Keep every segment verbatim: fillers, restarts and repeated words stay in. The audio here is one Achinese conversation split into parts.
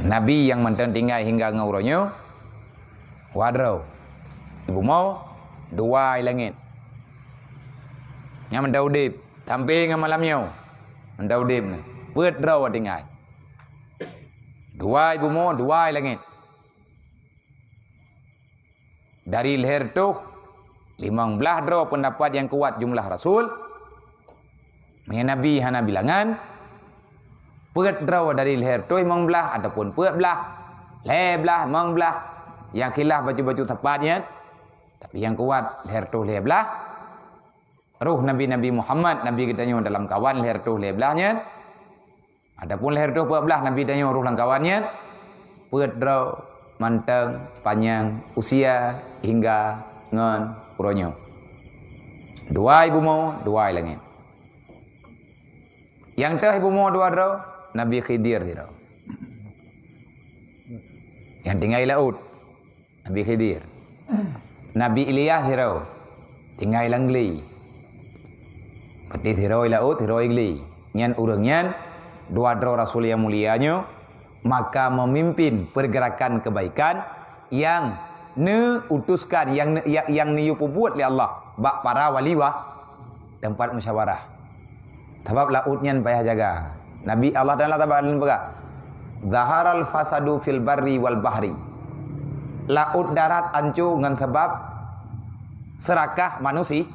Nabi nyang mantong tinggai hingga ngon uroe nyoe, dua droe. Ibu mo, dua i langét. Nyang mantong udeb, sampoe ngon malam nyoe. Mantong udeb nyoe. Peuet droe tinggai. Dua ibu mo, dua i langét. Dari lhèe reutôh limong blaih droe, peundapat nyang kuat jumlah rasul. Meunyoe Nabi hana bilangan, peuet droe dari lhèe reutôh limong blaih ataupun peuet blaih, lhèe blaih, limong blaih. Nyang khilaf bacut-bacut sapat nyan. Tapi nyang kuat lhèe reutôh lhèe blaih. Roh Nabi, Nabi Muhammad, Nabi geutanyoe dalam kawan lhèe reutôh lhèe blaih nyan. Adapun lhèe reutôh peuet blaih Nabi tanyoe roh lam kawan nyan, peuet droe mantong panyang usia hingga ngon uroe nyoe. Dua ibu mo, dua i langét. Nyang teuh ibu mo dua droe, Nabi Khidir sidroe. Nyang tinggai laôt. Nabi Khidir. Nabi Ilyas sidroe, tinggai lam glé. Berarti sidroe i laôt, sidroe i glé. Nyan ureuëng nyan, dua droe rasul nyang mulia nyoe, maka memimpin pergerakan kebaikan nyang neuutuskan, nyang ne-, nyang, nyang neuyue peubuet lé Allah bak para wali wa-, teumpat musyawarah. Sabab laôt nyan payah jaga. Nabi Allah Taala sabab lôn peugah, "Zaharal fasadu fil barri wal bahri." Laôt darat anco ngon sabab serakah manusi-,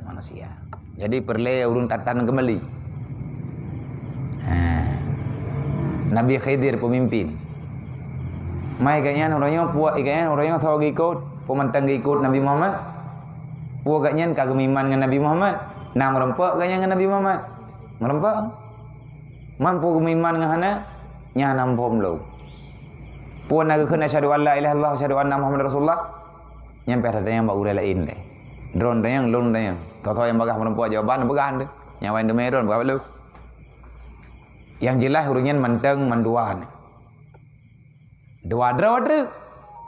manusia. Jadi peureulée ureuëng tatan keumeuli. Ha. Nabi Khidir peumimpin. Mai gobnyan uroe nyoe, puak gobnyan uroe nyoe soe geuikot, peue mantong geuikot Nabi Muhammad. Puak gobnyan ka geumeuiman ngon Nabi Muhammad. Na meurumpok gobnyan ngon Nabi Muhammad. Meurumpok. Man peue geumeuiman ngon hana, nyan hana muphom lom. Peue na geukheun asyhadu an la ilaha illallah, asyhadu anna Muhammadar Rasulullah, nyan payah tatanyong bak ureuëng laén deh. Droen tanyong, lôn tanyong. Soe-soe nyang bagaih meurumpok jawaban, peugah deh. Nyang laén teumé droen, peugah bak lôn. Nyang jeulaih ureuëng nyan mantong mandua nyan. Dua droe treuk.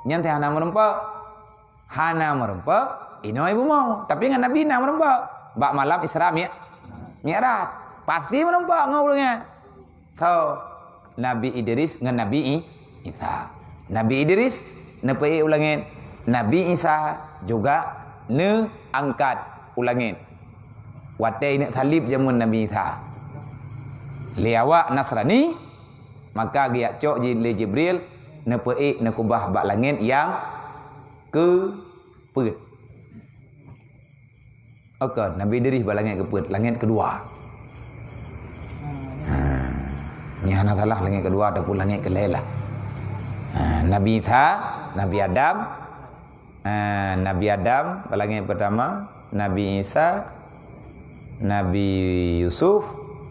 Nyan teuh hana meurumpok. Hana meurumpok inoe bumoe, tapi ngon Nabi na meurumpok. Bak malam Isra Mi-, Mi'raj, pasti meurumpok ngon ureuëng nyan. Tho, Nabi Idris ngon Nabi I-, Isa. Nabi Idris neupeuék u langét, Nabi Isa juga neuangkat u langét. Watée ineuk salib jameun Nabi Isa. Lé awak Nasrani, maka geujak cok ji-, lé Jibril neupeuék neukeubah bak langét nyang keupeuet. Oke, Nabi Idris bak langét keupeuet, langét keudua. Ha, nyan hana salah langét keudua ataupun langét keulhèe lah. Ha, Nabi Isa, Nabi Adam, ha, Nabi Adam bak langét peurtama, Nabi Isa, Nabi Yusuf,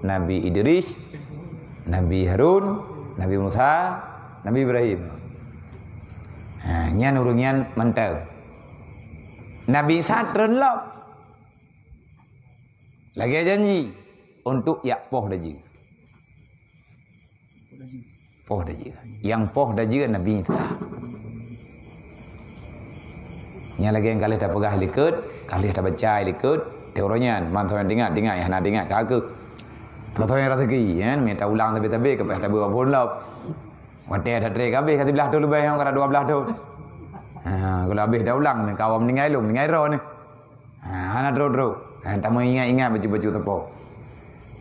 Nabi Idris, Nabi Harun, Nabi Musa, Nabi Ibrahim. Ha, nyan ureuëng nyan mantong. Nabi Isa treun lom. Lagée janji untuk jak poh dajeu. Poh dajeu. Nyang poh dajeu Nabi Isa. Nyang lagée nyang ka lheueh tapeugah likot, ka lheueh tabaca likot, teori nyan, man saban ingat, ingat, nyang hana ingat, ka keuh. Soe-soe nyang raseuki, kan, mita ulang sabe-sabe, ka payah tabeuet bak phon lom. Watée that treb ka habéh ka siblaih thon leubeh, nyang ka dua blaih thon. Ha, kalau habéh dah ulang, kawan meninggai lom, meninggai droe ni. Ha, hana trok-trok. Ha, tameuingat-ingat bacut-bacut sapo.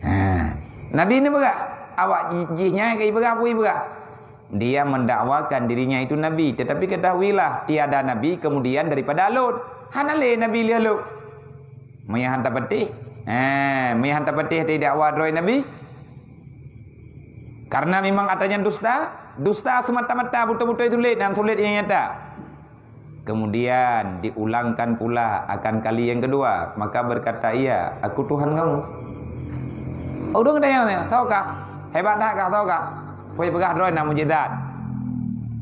Ha. Nabi ni peugah, awak ji-, jih nyan ka ipeugah, peue ipeugah? Dia mendakwakan dirinya itu nabi, tetapi ketahuilah, tiada nabi kemudian daripada lôn. Hana lé nabi lheueh lôn. Meunyo han tapatéh, eh, meunyo han tapatéh teuh dakwa droe nabi. Karena memang ata nyan dusta, dusta semata-mata, beutôi-beutôi sulet dan sulet nyang nyata. Kemudian diulangkan pula akan kali yang kedua, maka berkata ia, "Aku Tuhan kamu." Ureuëng tanyong, "Soe kah? Hebat that kah, soe kah? Peue peugah droe na mukjizat.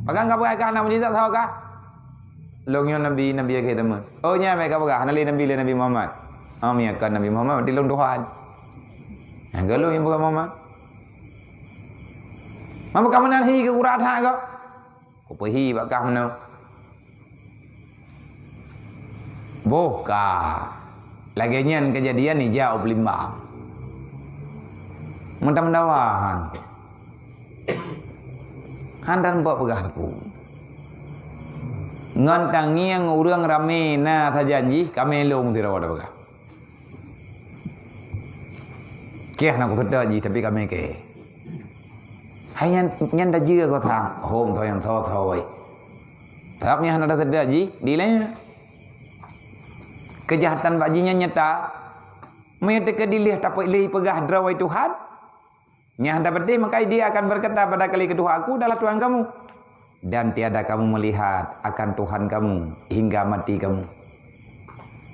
Pakon ka peugah kah na mukjizat, soe kah?" "Lôn nyoe nabi, nabi akhé zaman." "Oh, nyan meuka peugah, hana lé nabi lé Nabi Muhammad." "Oh, meunyo kon Nabi Muhammad, berarti lôn Tuhan." "Nyang ka lôn nyang peugah Muhammad." "Meunyo ka meunan hi keu urat that kah?" "Kupeuhi bak kah meunoe." Boh ka. Lagée nyan keujadian ija u Peulimbang. Meutameudawa han. Hana tampok peugah teungku. Ngon tangieng ureuëng ramé na sajan jih, ka mé lôn sidroe tapeugah. Keh na kuseutôt jih, tapi ka mé keh. Hai nyan, nyan tajeuet keu sang, hom tho nyang tho-tho wai. Sabab nyan hana taseutôt jih, dilèe. Keujahatan bak jih nyan nyata. Meunyoe teuka dilèe tapiléh peugah droe wai Tuhan, nyan hana tapeudeh, maka dia akan berkata pada kali kedua, "Aku adalah Tuhan kamu, dan tiada kamu melihat akan Tuhan kamu hingga mati kamu."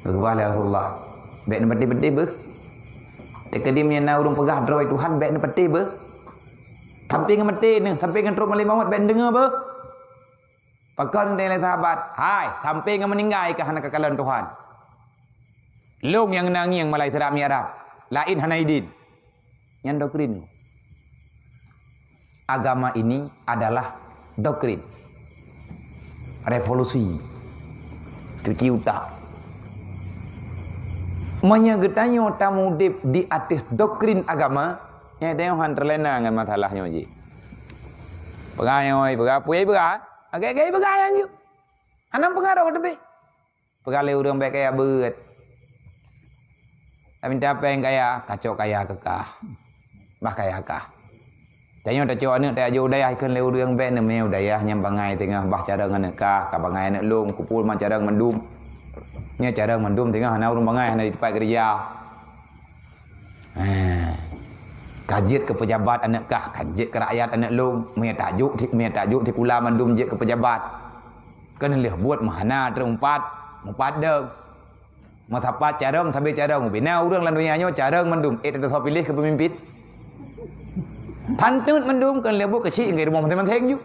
Geubah lé Rasulullah, "Bèk neupeudeh-peudeh beuh. Teukeudi meunyoe na ureuëng peugah droe Tuhan, bèk neupeudeh beuh. Sampai ngon maté neuh, sampai ngon trok malée mawöt, bèk neudeungoe beuh." Pakon lé sahabat, "Hai, sampai ngon meuninggai ka hana kakalon Tuhan. Lôn nyang na ngieng malai sira mi'rab, laén hana idin." Nyan doktrin. Agama ini adalah doktrin. Revolusi. Cuci utak. Meunyoe geutanyoe tamudeb di ateueh doktrin agama, nyan tanyoe han teulena ngon masalah nyoe jih. Peugah nyoe, peugah apui, peugah. Agak-agak peugah nyan jih. Hana peungaroh teuntée. Peugah lé ureuëng bèk kaya beuet. Taminta péng kaya, kacok kaya keu kah. Bah kaya kah. Tanyoe tacok aneuëk tajak jok u dayah, ikheun lé ureuëng bèk neumé u dayah nyang bangai teungoh bah carông aneuëk kah, ka bangai aneuëk lôn, kupul ma carông mandum. Nyoe carông mandum teungoh hana ureuëng bangai, hana di teumpat keureuja. Ha. Ka jeuet keu peujabat aneuëk kah, ka jeuet keu rakyat aneuëk lôn. Meunyoe tajok, meunyoe tajok sikula mandum jeuet keu peujabat. Keuneulheueh buet meuhana teureumpad, mupat dong. Meusapat carông, sabe carông. Bina ureuëng lam donya nyoe carông mandum. Eh, teutoh piléh keu peumimpin. Tanteut mandum keuneulheueh buet keuchik ngon rumoh maséng-maséng ju.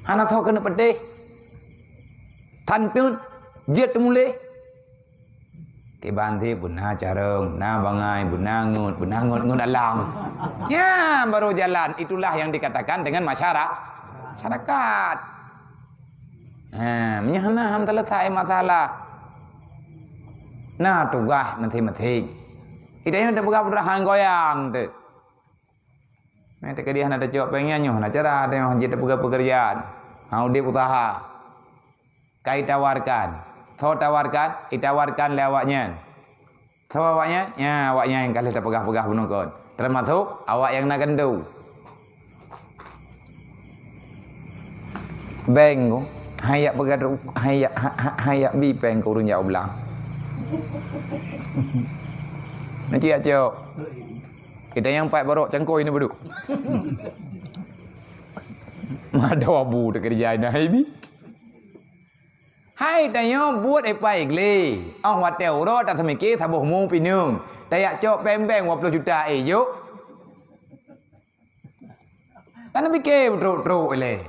Hana tho keuneuk peudeh. Tanteut jeuet teumuléh. Kiban thé beuna carông, na bangai, beuna ngeut, beuna ngeut-ngeut alam. Nyan baru jalan. Itulah yang dikatakan dengan masyara-, masyarakat. Ha, meunyoe hana han teuleutai masalah. Na tugaih maséng-maséng. Kita nyoe tapeugah peutrahan goyang teuh. Nah, teukeudi hana tacok péng nyan nyoe, hana cara teuh jeuet tapeugah pekerjaan. Ha, udeb usaha. Ka itawarkan. Soe tawarkan? Itawarkan lé awaknyan. Soe awaknyan? Nyan, awaknyan nyang ka lheueh tapeugah-peugah bunoe kon. Teumasok awak nyang na keuntô. Bank ku, han jak peugah, han jak, ha-, ha-, han jak bi péng keu ureuëng jak u blang. Nanti jak cok. Kita nyang pat barok cangkoi ni beudôh. Mada abu teukeurija inan hai bi. Hai tanyoe buet ipai glé. Óh watée uroe taseumiké saboh mu pineung. Tajak cok péng-péng dua ploh juta, eh, jok. Kan pike trok-trok ilée.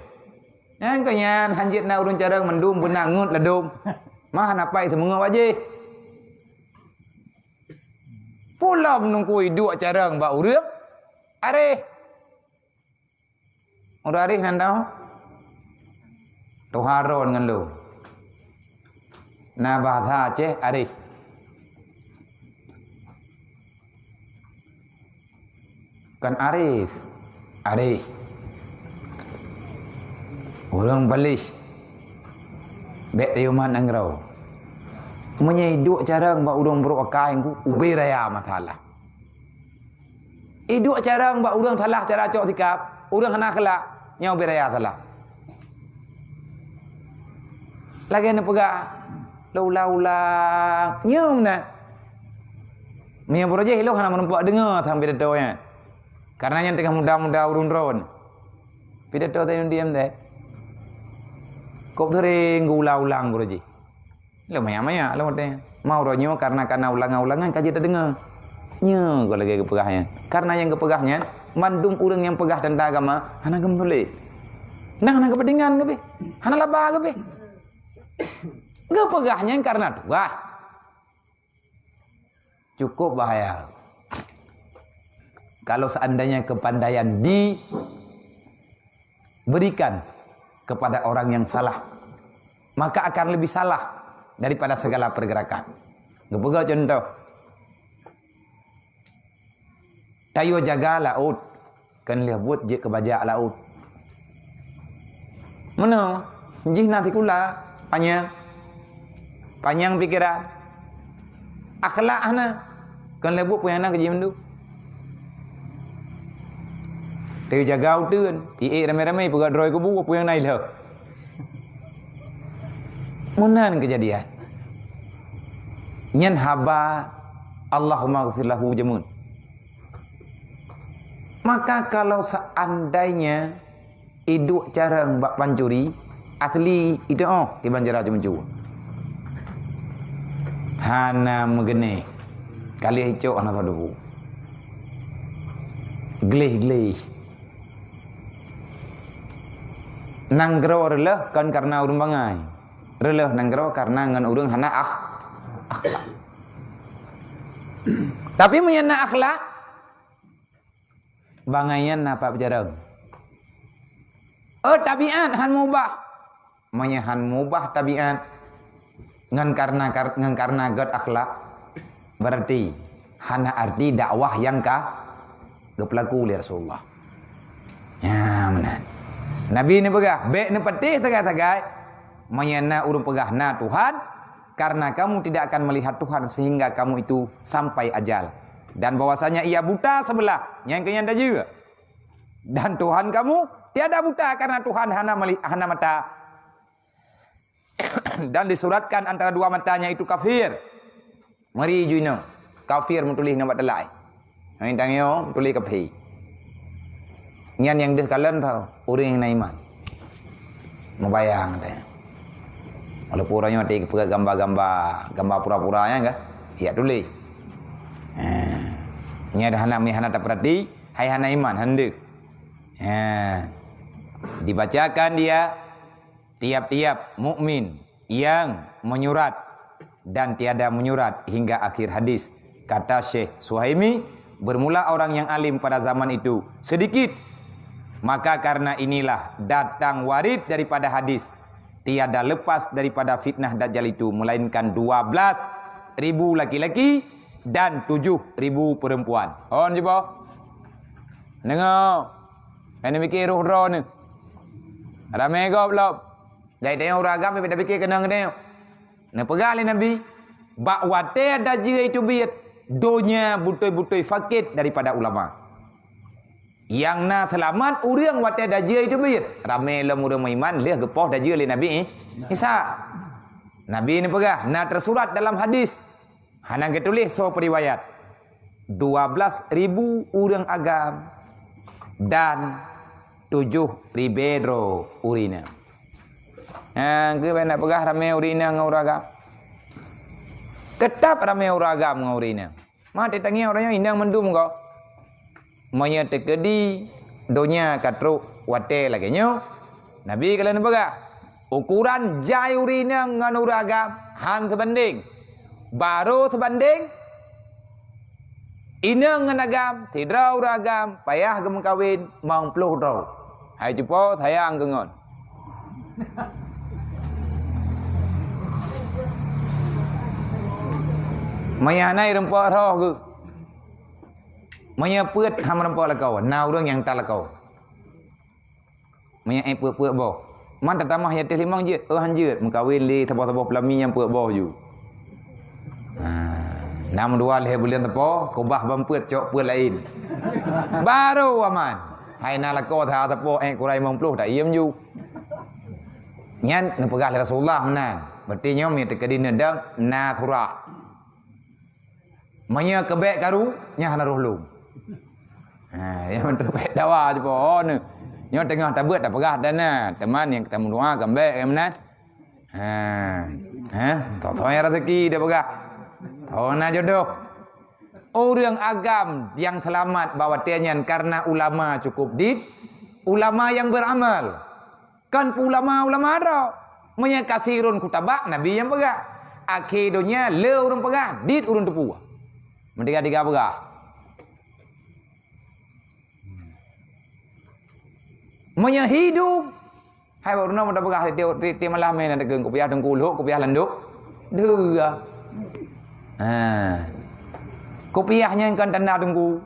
Nyang keu nyan hanjeuet na ureuëng carông mandum beuna ngeut ladôm. Mah hana pai seumeungoh wajéh. Pulom nungkui duek carông bak ureuëng. Aréh. Ureuëng aréh nan tau? Tuha ron ngon lôn. Na bahasa Aceh aréh. Kan aréh, aréh. Ureuëng baléh. Bék tayue mat nanggroe. Meunyoe iduek carông bak ureuëng brok akai ngku, ubé raya masalah. Iduek carông bak ureuëng salah cara cok sikap, ureuëng hana akhlak, nyoe ubé raya salah. Lagée neupeugah, lôn ulang-ulang, nyoe meunan. Meunyoe beurojih lôn hana meurumpok deungoe sang pidato nyan. Karena nyan teungoh muda-muda ureuëng droen. Pidato teuh diam deh. Kok seuring geuulang-ulang beurojih. Lom maya-maya lom watée. Mau uroe nyoe karena kana ulangan-ulangan ka jeuet tadeungoe. Nyoe goe lagée geupeugah nyan. Karena nyang geupeugah nyan, mandum ureuëng nyang peugah teuntang agama hana geumeutuléh. Nah, hana geupeudingan geubi. Hana laba geubi. Geupeugah nyan karena tugaih. Cukup bahaya. Kalau seandainya kepandaian diberikan kepada orang yang salah, maka akan lebih salah daripada segala pergerakan. Geupeugah contoh, tayue jaga laôt, kan lheueh buet jeuet keu bajak laôt. Meunoe, jih na sikula, panyang. Panyang pikeran. Akhlak hana. Kon lé buet peue nyang na keu jih mandum. Teujaga uteuen, ié ramé-ramé peugah droe kubu, peue nyang na ilheueh. Meunan keujadian. Nyan haba Allahumma ghfir lahu jameun. Maka kalau seandainya iduek carông bak pancuri, asli itu oh kiban cara ceumeucue. Hana meugeunéh. Kali icok hana sadeue. Gleh-gleh. Nanggroe reuloh kon karena ureuëng bangai. Reuloh nanggroe karena ngon ureuëng hana akh-, akhlak. Tapi meunyo na akhlak, bangai nyan na pat peujarang. Oh, tabiat han mubah. Meunyo han mubah tabiat ngon karena kar-, ngon karena gét akhlak, berarti hana arti dakwah nyang ka geupeulaku lé Rasulullah. Nya meunan. Nabi neupeugah, bék neupatéh sagai-sagai, meunyo na ureuëng peugah na Tuhan, karena kamu tidak akan melihat Tuhan sehingga kamu itu sampai ajal. Dan bahwasanya ia buta sebelah, nyang keu nyan tajeuet. Dan Tuhan kamu tiada buta karena Tuhan hana meli-, hana mata. Dan disuratkan antara dua matanya itu kafir. Mari ju inong. Kafir meutuléh nibak teulai. Hai tangieng meutuléh kafir. Nyan nyang deuh kalon tau, ureuëng nyang na iman. Mubayang teh. Walaupun ureuëng nyoe teupeugah gamba-gamba, gamba pura-pura nyan kah? Ya tuléh. Ha. Nyan dah hana mi hana taperhati, hai hana iman, hana deuh. Ha. Dibacakan dia tiap-tiap mukmin yang menyurat dan tiada menyurat hingga akhir hadis. Kata Syekh Suhaimi, bermula orang yang alim pada zaman itu sedikit. Maka karena inilah datang warid daripada hadis, tiada lepas daripada fitnah Dajjal itu melainkan dua belas ribu laki-laki dan tujuh ribu perempuan. Hon cuba. Dengar. Hana mikir roh droeneuh. Ramé gob lom. Dai tanyoe ureuëng agam, tapi tapike keunong tanyoe. Neupeugah lé Nabi, bak watée Dajjal itu biet, donya beutôi-beutôi sakét daripada ulama. Nyang na seulamat ureuëng watée Dajjal itu biet. Ramé lom ureuëng meuiman lheueh geupoh Dajjal lé Nabi Isa. Nabi neupeugah, na teusurat dalam hadis, hana geutuléh soe peuriwayat, dua belas ribu ureuëng agam dan tujoh ribée droe ureuëng inong. Nyang keuh bèk na peugah ramé ureuëng inong ngon ureuëng agam. Teutap ramé ureuëng agam ngon ureuëng inong. Ma teutangieng ureuëng inong mandum gob. Meunyoe teukeudi donya ka trok watée lagée nyoe, Nabi ka lheueh neupeugah, ukuran jai ureuëng inong ngon ureuëng agam han seubandéng. Barô seubandéng inong ngon agam, sidroe ureuëng agam payah geumeukawen limong ploh droe. Hai cupo sayang keu ngon. Meunyoe hana rumpok roh geuh. Meunyoe peuet han meurumpok lakoe, na ureuëng nyang ta lakoe. Meunyoe éh peuet-peuet boh. Man tatamah yatéh limong jeuet, oh han jeuet, meukawen lé saboh-saboh peulami nyang peuet boh ju. Ha, na meudua lhée buleuen teupô, keubah ban peuet cok peuet laén. Barô aman. Hai na lakoe that teupô éh kurang limong ploh ta iem ju. Nyan neupeugah lé Rasulullah meunan. Berarti nyoe meunyoe teukeudi neudong na surah. Meunyoe keubek karu, nyan hana roh lom. Ha, nyang meuteubek dawa cupo, oh, nyoe. Nyoe teungoh tabeuet tapeugah dana, teuma nyang tameudoa keumbek, nyang meunan. Ha, ha, tho-tho nyang raseuki tapeugah. Tho na jodoh. Ureuëng agam nyang seulamat bak watée nyan karena ulama cukup dit, ulama nyang beuramal. Kon peuulama-ulama droe. Meunyoe kasirun kutabak, Nabi nyang peugah. Akhé donya le ureuëng peugah, dit ureuëng teupeue. Meutiga-tiga peugah. Meunyoe hidup, hai baru na meuda peugah tiep, tiep, tiep malam meunan dageng kupiah teungku lhok, kupiah landok. Dua. Ha. Kupiah nyan kon tanda teungku.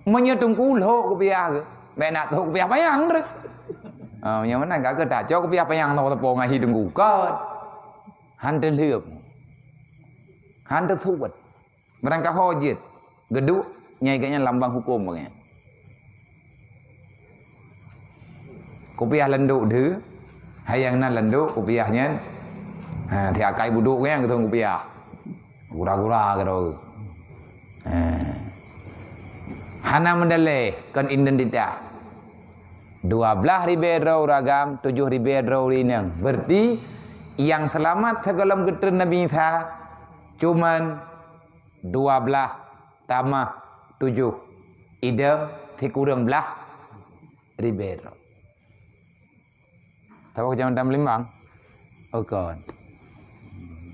Meunyoe teungku lhok kupiah geuh, bèk na lhok kupiah panyang treuk. Oh, nyang meunan ka keuh tacok kupiah panyang noe teupông ahi teungku. Kon. Han teulheuep. Han teusuet. Barangkaho jeuet. Geuduek nyai geuhnyan lambang huköm geuhnyan. Kupiah landok deuh, hai nyang na landok kupiah nyan. Ha, tiap kai budok nyan geuthon kupiah. Gura-gura keudroe. Ha. Hana meudaleh kon identitas. Dua blaih ribée droe ureueng agam, tujoh ribée droe ureueng inong. Berarti nyang seulamat sigohlom geutreun Nabi Isa cuman dua blaih tamah tujoh. Idem sikureueng blaih ribée droe. Saboh keucamatan Palembang? Oh, kon.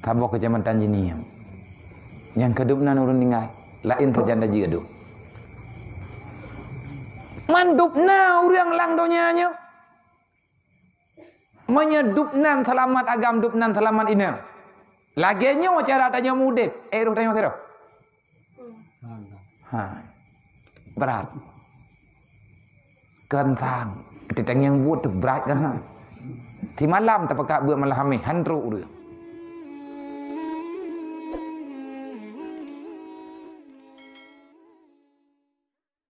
Saboh keucamatan Jeunieng. Nyang keudum nan ureueng tinggai. Laén sajan tajeuet dum. Mandum na ureueng lam donya nyoe. Meunyoe dum nan seulamat agam, dum nan seulamat inong. Lagée nyoe cara tanyoe udeb. Eh, roh tanyoe sidroe. Ha. Brat. Keuntang. Teutangieng buet tu brat kan, ha. Simalam tapeugah buet malam Hameh, han trok ureueng.